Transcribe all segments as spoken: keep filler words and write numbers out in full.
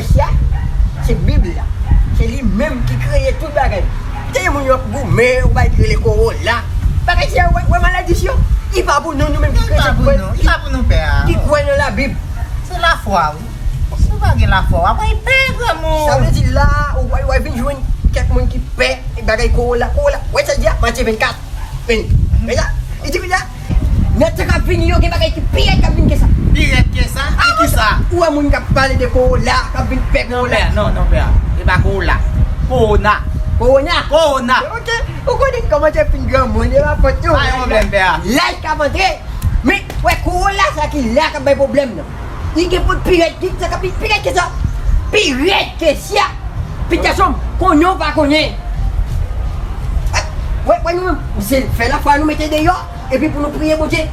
Mesye a, se Bib la. Se li menm ki kreye tout bagay. Te gen moun yo ap goumen, yon bagay ki rele Corolla. Bagay sa yo, wè, wè maladi sa yo. Li pa pou nou, nou menm ki kretyen, ki kwè, ki, ki kwè nan Labib. Se lafwa, wi. Si w pa gen lafwa, w ap pè, granmoun. Sa vle di la, ou, w, w vin jwenn kèk moun ki pè, e bagay Corolla, Corolla. Wè sa l di a, Matye vennkat. Men, men la, li di konsa, nan tan k ap vini yo, gen bagay ki pi rèd k ap vin ke sa. Pi rèd ke sa? Ki, ki sa? Ou wè moun k ap pale de Corolla, k ap vin pè Corolla. Non, pè, non, non, pè. E pa Corolla. Kowona. Kowona? Kowona. Ok. Ou konnen kòman te fin granmoun, e pa fòt nou. Pa gen pwoblèm, pè. Laj k ap antre. Men, wè, Corolla sa ki la k ap bay pwoblèm nan. Li gen pou pi rèd, li sa k ap pi rèd ke sa. Pi rèd ke sa. Pitit gason m, konnen w pa konnen. Wè, wè nou menm, se fè lafwa nou mete deyò, epi pou nou priye Bondye.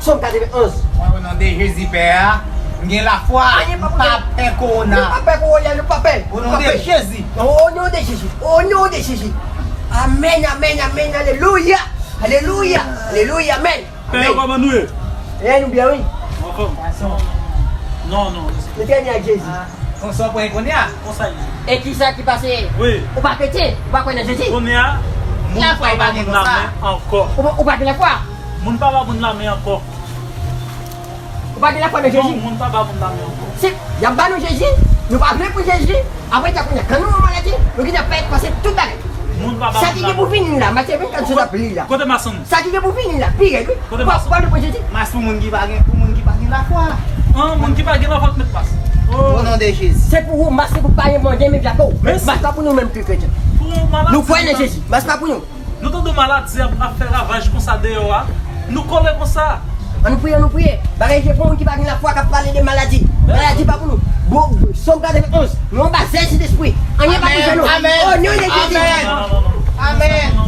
Sòm katreven onz. Mwen, o non de Jezi, Pè a, m gen lafwa, m pa pè kowona. Nou pa pè kowona, nou pa pè. O non de Jezi. O non de Jezi, o non de Jezi. Amèn, amèn, amèn, alelouya, alelouya, alelouya, amèn. Pè yo, kòman nou ye? E nou byen, wi. Anfòm. Non, non. Nou trè byen ak Jezi. Konsa w pran kounye a? Konsa l ye. E kisa ki pase? Wi. Ou pa kretyen? Ou pa kwè nan Jezi? Kounye a, moun pa ba moun lamen ankò. Ou pa, ou pa gen lafwa? Moun pa ba moun lamen ankò. Ou pa gen lafwa nan Jezi? Non, moun pa ba moun lamen ankò. Se, y ap ba nou Jezi, nou pa vle pran Jezi. Apre sa, kounye a, kan nou an maladi, nou gentan pè pase tout bagay. Moun pa ba moun lamen. Sa ki gen pou vini la, Matye vennkat, sou sa ap li la. Kote mason? Sa ki gen pou vini la, pi rèd, wi. Kote mason? Ou pa, ou pa vle pran Jezi? Mas pou moun ki pa gen, pou moun ki pa gen lafwa. An, moun ki pa gen lafwa k met mas. O non de Jezi. Se pou ou, mas se pou payen, Bondye, men vyakou. Mas pa pou nou menm ki kretyen. Nou kwè nan Jezi, mas pa pou nou. Nou tande maladi ap, ap fè ravaj konsa deyò a. Nou kole konsa. Ann nou priye, ann nou priye. Bagay je pou moun ki pa gen lafwa k ap pale de maladi. Maladi pa pou nou. Bon, Sòm katreven onz. Nou anba zèl Sentespri. Anyen pa pou jwenn nou. Amèn. O non de Jezi. Amèn. Amèn.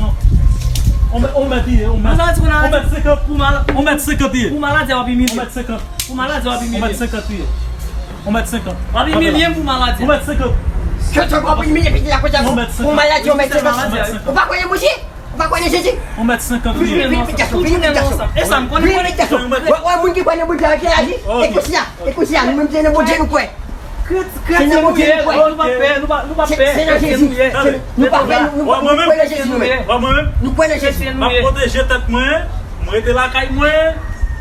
On mèt, on mèt li ye, on mèt. On mèt senkant. Pou mal-, on mèt senkant li ye. Pou maladi a w ap imilye. On mèt senkant. Pou maladi w ap imilye. On mèt senkant li ye. On mèt senkant. W ap imilye m pou maladi. On mèt senkant. Kretyen w ap imilye pitit la konsa pou, pou maladi, on mèt senkant. On mèt senkant. Ou pa kwè nan Bondye? Ou pa kwè nan Jezi? On mèt senkant li ye. Vini, vini, vini, vini, vini. E sa m konnen, konnen. Wè, wè, moun ki kwè nan Bondye avèk Jezi. E konsa, e konsa, nou menm se nan Bondye nou kwè. Kretyen nou ye, nou pa pè, nou pa, nou pa pè. Se nan Jezi. Nou pa pè, nou, nou, nou kwè nan Jezi nou menm. Nou kwè nan Jezi. M ap pwoteje tèt mwen, m rete lakay mwen,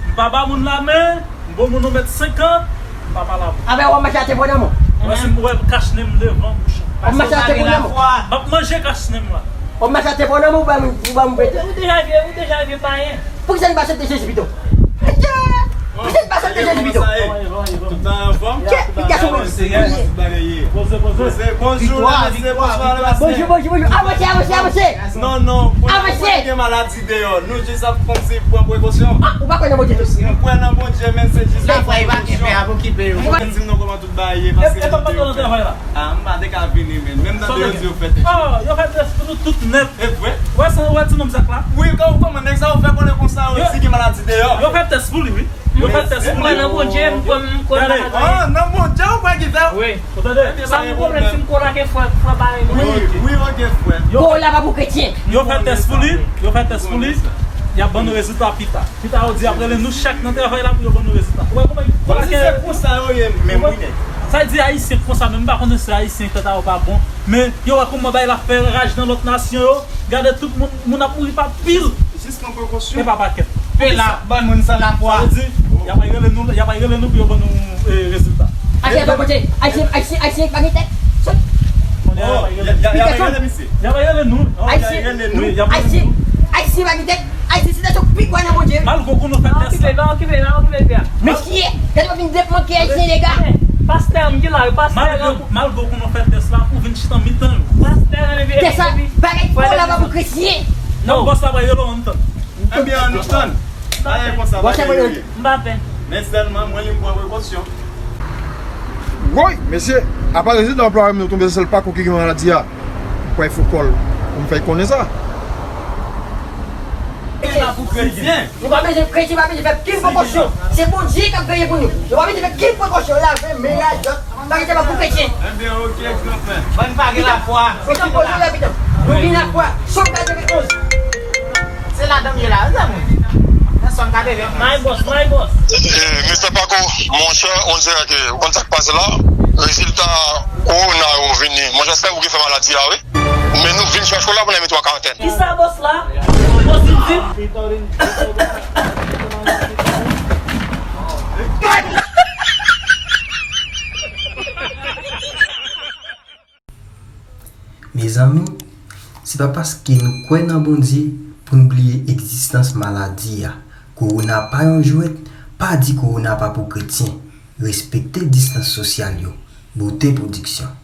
m pa ba moun lamen. M bon moun on mèt senkant, m pa pale avè w. Avè w, w ap mache atè pran nan men w. Wè si m wè kach nen m devan bouch ou. W ap mache atè pran nan men w. M ap manje kach nen m la. W ap mache atè pran nan men w, ou ba m, ou ba m pete. Ou deja vye, ou deja vye payen. Poukisa n pa aksepte Jezi pito? Poukisa n pa aksepte Jezi pito? Tout tan anfòm. Kè, pitit gason mwen. Poze, poze. Bonjou, mesye, bonjou, mesye. Bonjou, bonjou, bonjou. Avanse, avanse, avanse. Non, non, pou nou gen maladi deyò. Nou jis ap kòmsi pran prekosyon. Ah, ou pa kwè nan Bondye tou? M kwè nan Bondye, men se jis yon prekosyon. Ou pa di m non kòman tout bagay ye, paske... E, e pa patwon nan travay la? Ah, m pa te ka vini, men. Menm nan deyò di yo fè tès. Oh, yo fè tès pou nou tout nèt. E vre? Wè sa, wè ti nonm Zak la? Wi, kò-, kòman nèg sa yo fè konnen konsa yo di gen maladi deyò? Yo fè tès pou li, wi. Yo fè tès pou li. M kwè nan Bondye, m kwè, m kwè nan Bondye. Ah, nan Bondye ou kwè ki fè? Wi. Ou tande? Sa yon pwoblèm si m kolake frè, frè ba li. Wi, wi, ok, frè. Yo, kola pa pou kretyen. Yo fè tès pou li, yo fè tès pou li. Y ap ban nou rezilta pita. Pita yo di y ap rele nou chak nan travay la pou yo ban nou rezilta. Ou wè kòman, kòman si se konsa yo ye menm, wi, nèg. Sa di Ayisyen konsa, men m pa konnen si Ayisyen tèt a yo pa bon. Men yo wè kòman bagay la fè raj nan lòt nasyon yo. Gade tout moun, moun ap mouri pa pil. Jis pran prekosyon. E pa pakèt. Pe la, bann moun san lafwa. Sa vle di, y ap rele nou, y ap rele nou pou yo ban nou, eh, rezilta. Ayisyen pa kote, Ayisyen, Ayisyen, Ayisyen pa gen tèt. Sot. Kounye a, y ap rele misye. Y ap rele nou. Ayisyen, Ayisyen, Ayisyen pa gen tèt. Ayisyen se nèg ki pi kwè nan Bondye. Malgre w konnen w fè tès la. Okipe, pa okipe, pa okipe, pè. Mesye, gade w vin depmanke Ayisyen, lega. Pastè, m di la, pastè. Malgre, malgre w konnen w fè tès la, ou vin chita mitan yo. Pastè, tès la, bagay pou la pa pou kretyen. Non, bòs la pa rele w antan. Ebyen, ann tann. Bagay konsa pa gen. M pa pè. Men sèlman, mwen, li m pran prekosyon. Woy, mesye, apa rezilta anplwaye m yo tonbe, se sèl Pako ki gen maladi a. M kwè fò kòl pou m fè konnen sa. E pa pou kretyen. Nou pa bezwen kretyen, pa bezwen fè okenn prekosyon. Se Bondye k ap veye pou nou. Nou pa bezwen fè okenn prekosyon, lave men, lajòt. Bagay sa pa pou kretyen. Ebyen, oke, granfrè. Bann pa gen lafwa. Mesye, poze w la, pitit. Nou gen lafwa. Sòm katreven onz. Se ladan m ye la, wi, zanmi. Nan Sòm katreven onz. My boss, my boss. Eh, Mister Pako, monchè, on dirè ke, ou konn sa k pase la? Rezilta kowona yo vini. Mwen, jèspè ou gen fè maladi a, wi. Men nou vin chèche w la pou n mete w an karantèn. Kisa bòs la? Pozitif? Mezanmi, se pa paske nou kwè nan Bondye pou n bliye egzistans maladi a. Kowona pa yon jwèt, pa di kowona pa pou kretyen. Respekte distans sosyal yo. Bote pwodiksyon.